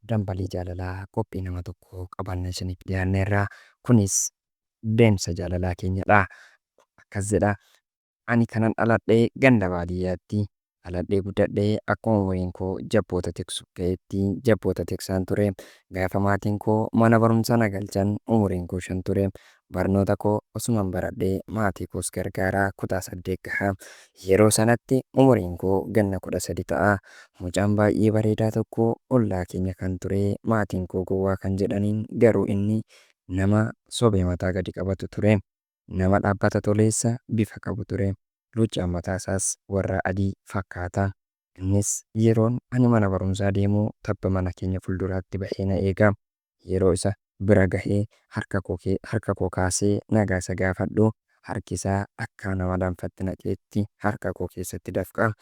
Dambalii Jaalalaa qophii nama tokko qabannee isiniif dhiyaanneerra. Kunis deemsa jaalalaa keenyadha. Akkas jedha. Ani kanan dhaladhe ganda baadiyyaatti. Dhaladhee guddadhee akkuma umuriin koo jabboota tiksu ga'etti jabboota tiksaan ture. Gaafa maatiin koo mana barumsaa na galchan umuriin koo 5 ture. Barnoota koo osuman baradhee maatii koos gargaaraa kutaa 8 gaha. Yeroo sanatti umuriin koo ganna 13 ta'a. Mucaan baay'ee bareedaa tokko ollaa keenya kan ture maatiin koo gowwaa kan jedhaniin garuu inni nama sobee mataa gadi qabatu ture. Nama dhaabbata toleessa bifa qabu ture. Luuccaan mataa isaas warra adii fakkaata. Innis yeroon ani mana barumsaa deemu tabba mana keenya fulduraatti bahee na eega. Yeroo isa bira gahee harka koo harka koo kaasee nagaa isa gaafadhu harki isaa akka nama danfatti naqeetti harka koo keessatti dafqa.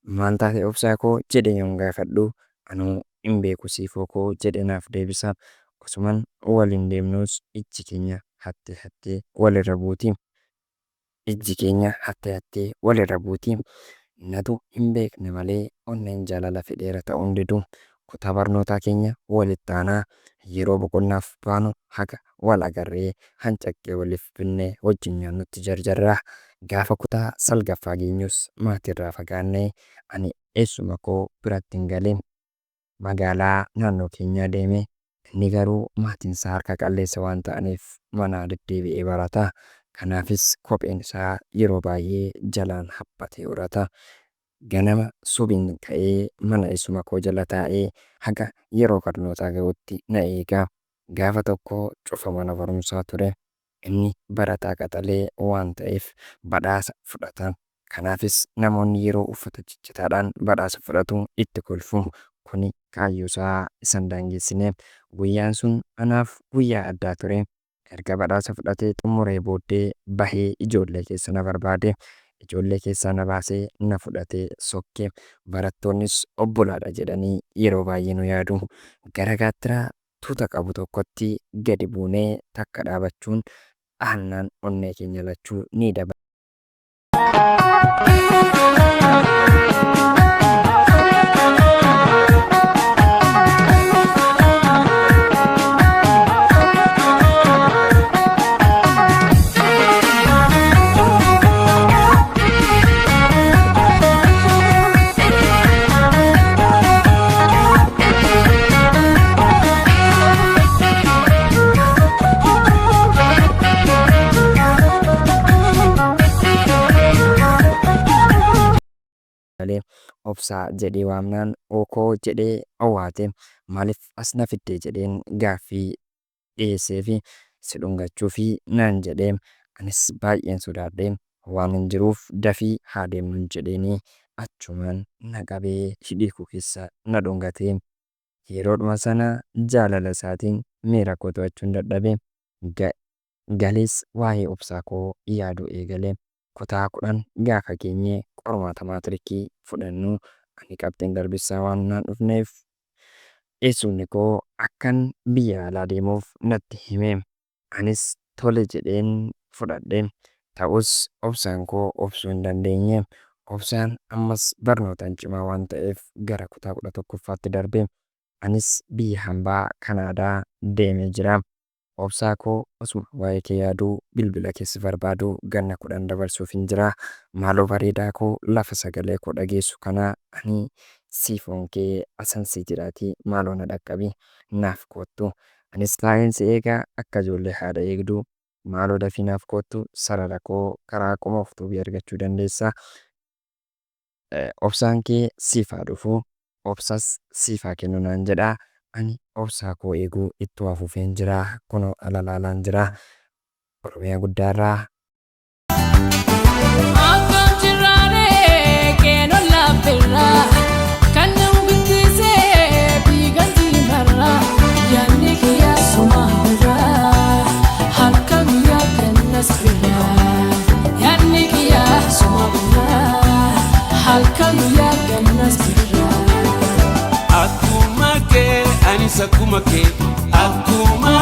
Maal taate Obsaa koo jedhee yoon gaafadhu anuu hin beeku Siifoo koo jedhee naaf deebisa. Osuman waliin deemnuus ijji keenya hattee hattee walirra buuti. Ijji keenya hattee hattee walirra buuti. Natu hin beekne malee onneen jaalala fedheera ta'uu hin didu. Kutaa barnootaa keenya walitti aanaa. Yeroo boqonnaaf baanu haga wal agarree hancaqqee waliif binnee wajjin nyaannutti jarjarra. Gaafa kutaa salgaffaa geenyus maatiirraa fagaannee ani eessuma koo birattin gale. Magaalaa naannoo keenyaa deeme. Inni garuu maatiinsaa harka qalleessa waan ta'aniif manaa deddeebi'ee barata. Kanaafis kopheen isaa yeroo baay'ee jalaan haphatee urata. Ganama subiin ka'ee mana eessuma koo jala taa'ee haga yeroo barnootaa ga'utti na eega. Gaafa tokko cufa mana barumsaa ture. Inni barataa qaxalee waan ta'eef badhaasa fudhata. Kanaafis namoonni yeroo uffata ciccitaadhaan badhaasa fudhatu itti kolfu. Kuni kaayyoosaa isa hin daangessine. Guyyaan sun anaaf guyyaa addaa ture. Erga badhaasa fudhatee xumuree booddee bahee ijoollee keessa na barbaade. Ijoollee keessaa na baasee na fudhatee sokke. Barattoonnis obbolaadha jedhanii yeroo baay'ee nu yaadu. Gara gaattiraa tuuta qabu tokkotti gadi buunee takka dhaabachuun dhahannaan onnee keenya lachuu ni dabale. Malee Obsaa jedhee waamnaan ookoo jedhee owwaate. Maaliif as na fidde jedheen gaaffii dhiyeesseefi. Si dhungachuufi naan jedhe. Anis baay'een sodaadhe. Waanin jiruuf dafii haa deemnun jedheeni. Achumaan na qabee hidhii koo keessa na dhungate. Yeroodhuma sana jaalala isaatiin miira koo to'achuun dadhabe. Galees waa'ee obsaa koo yaaduu eegale. Kutaa 10 gaafa geenye qormaata maatirikii fudhannu ani qabxiin darbissaa waan naan dhufneef eessumni koo akkan biyya alaa deemuuf natti hime. Anis tole jedheen fudhadhe. Ta'us obsaan koo obsuu hin dandeenye. Obsaan ammas barnootaan cimaa waan ta'eef gara kutaa 11ffaatti darbe. Anis biyya hambaa Kanaadaa deemee jira. Obsaa koo osuma waa'ee kee yaaduu bilbila kee si barbaaduu ganna 10 dabarsuufin jira. Maaloo bareedaa koo lafa sagalee koo dhageessu kana ani siifoon kee asan sii jiraatii maaloo na dhaqqabi naaf koottu. Anis taa'een si eega akka ijoollee haadha eegduu. Maaloo dafii naaf koottu sarara koo karaa Qoma of Tuubii argachuu dandeessa. Obsaan kee siif haa dhufu, obsas siif haa kennu naan jedha. Ani obsaa koo eeguu ittuma fufeen jira. Kunoo ala laalaan jira. Oromiyaa guddaarraa. Akkam jirraaree qeenon laafirraa kan nu guddisee fiigan diimarraa yaadni kiyyaa suma biraa halkan guyyaa gannas biraa yaadni kiyyaa suma biraa halkan guyyaa gannas biraa. Akkuma kee anis akkuma kee akkuma.